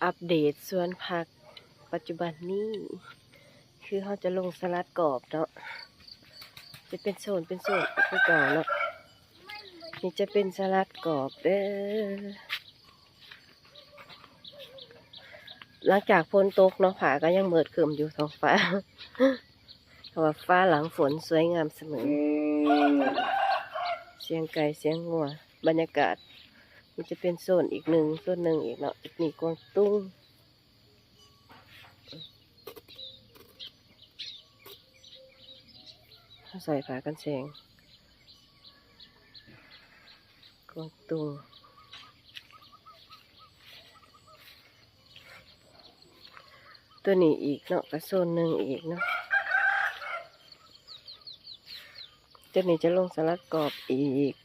ອັບເດດສວນຜັກປັດຈຸບັນນີ້ ຄືເຮົາຈະລົງສະຫຼັດກອບເນາະ ຈະເປັນໂຊນເປັນໂຊນຄືເກົ່າເນາະ. ນີ້ຈະເປັນສະຫຼັດກອບເດີ. ຫຼັງຈາກຝົນຕົກເນາະ ຟ້າກໍຍັງມືດຄຶ້ມຢູ່ທ້ອງຟ້າ ເພາະວ່າຟ້າຫຼັງຝົນສວຍງາມສະເໝີ. ສຽງໄກ່ສຽງງົວ ບັນຍາກາດ ນີ້ຈະເປັນໂຊນອີກໜຶ່ງ ໂຊນໜຶ່ງອີກເນາະ. ນີ້ກວາງຕຸ້ງ ເຮົາໃສ່ຜ້າກັນແສງ ກວາງຕຸ້ງ. ຕົວນີ້ອີກເນາະ ກະໂຊນໜຶ່ງອີກເນາະ. ຕົວນີ້ຈະລົງສະຫຼັດກອບອີກ.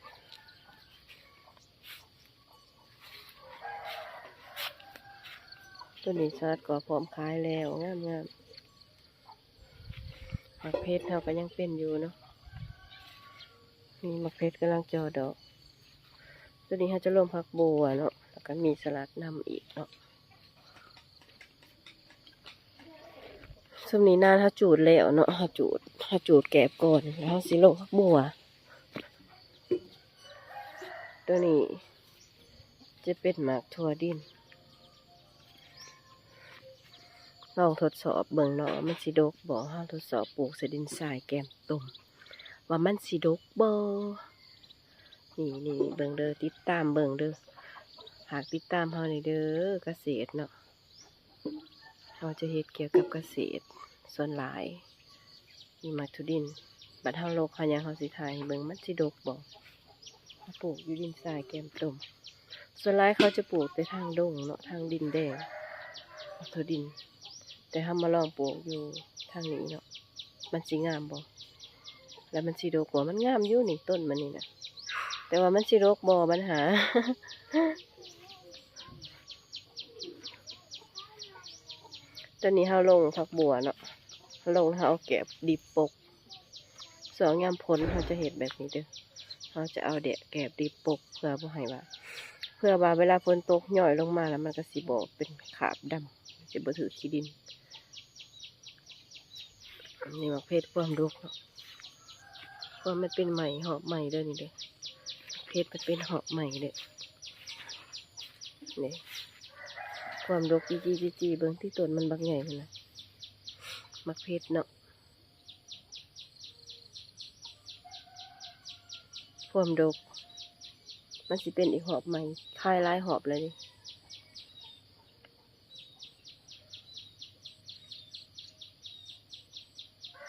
ຕົວນີ້ສະຫຼັດກໍພ້ອມຂາຍແລ້ວ ງາມໆ. ໝາກເຜັດເຮົາກໍຍັງເປັນຢູ່ເນາະ ນີ້ໝາກເຜັດກຳລັງຈໍ່ດອກ. ຕົວນີ້ເຮົາຈະລົງຜັກບົ່ວເນາະ ແລ້ວກໍມີສະຫຼັດນຳອີກເນາະ. ຊຸມນີ້ນານເຮົາຈູດແລ້ວເນາະ ເຮົາຈູດ ເຮົາຈູດແກບກ່ອນ ແລ້ວເຮົາຊິລົງຜັກບົ່ວ. ຕົວນີ້ຈະເປັນໝາກຖົ່ວດິນ ລອງທົດສອບເບິ່ງເນາະ ວ່າມັນຊິດົກບໍ່. ເຮົາທົດສອບປູກໃສ່ດິນຊາຍແກມຕົມ ວ່າມັນຊິດົກບໍ່. ນີ້ໆ ເບິ່ງເດີ ຕິດຕາມເບິ່ງເດີ ຝາກຕິດຕາມເຮົາແດ່ເດີ ກະເສດເນາະ. ເຮົາຈະເຮັດກ່ຽວກັບກະເສດສ່ວນຫຼາຍ ມີໝາກຖົ່ວດິນ. ບັດເຮົາລົກເຮົາຫຍັງ ເຮົາຊິຖ່າຍໃຫ້ເບິ່ງ ມັນຊິດົກບໍ່. ເຮົາປູກຢູ່ດິນຊາຍແກມຕົມ ສ່ວນຫຼາຍເຂົາຈະປູກແຕ່ທາງດົງເນາະ ທາງດິນແດງ ໝາກຖົ່ວດິນ. ແຕ່ເຮົາມາລອງປູກຢູ່ທາງນີ້ເນາະ ມັນຊິງາມບໍ່ ແລ້ວມັນຊິດົກບໍ່. ມັນງາມຢູ່ນີ້ ຕົ້ນມັນນີ້ນະ ແຕ່ວ່າມັນຊິດົກບໍ່ ບັນຫາ. ຕອນນີ້ເຮົາລົງຜັກບົ່ວເນາະ ເຮົາລົງ ເຮົາເອົາແກບດິບປົກ. ຊ່ວງຍາມຝົນເຮົາຈະເຮັດແບບນີ້ເດີ ເຮົາຈະເອົາແດະ ແກບດິບປົກ ເພື່ອບໍ່ໃຫ້ວ່າ ເພື່ອວ່າເວລາຝົນຕົກຍ້ອຍລົງມາແລ້ວ ມັນກໍຊິບໍ່ເປັນຄາບດຳ ຊິບໍ່ຖືກຂີ້ດິນ. ນີ້ໝາກເຜັດຄວາມດົກເນາະ ຄວາມມັນເປັນໃໝ່ ຮອບໃໝ່ເດີນີ້ເດີ ເຜັດມັນເປັນຮອບໃໝ່ເດີ. ນີ້ຄວາມດົກຈີ່ໆໆ ເບິ່ງຕິ ຕົ້ນມັນບັກໃຫຍ່ພຸ້ນນະ ໝາກເຜັດເນາະ. ຄວາມດົກ ມັນຊິເປັນອີກຮອບໃໝ່ ຂາຍຫຼາຍຮອບແລ້ວນີ້.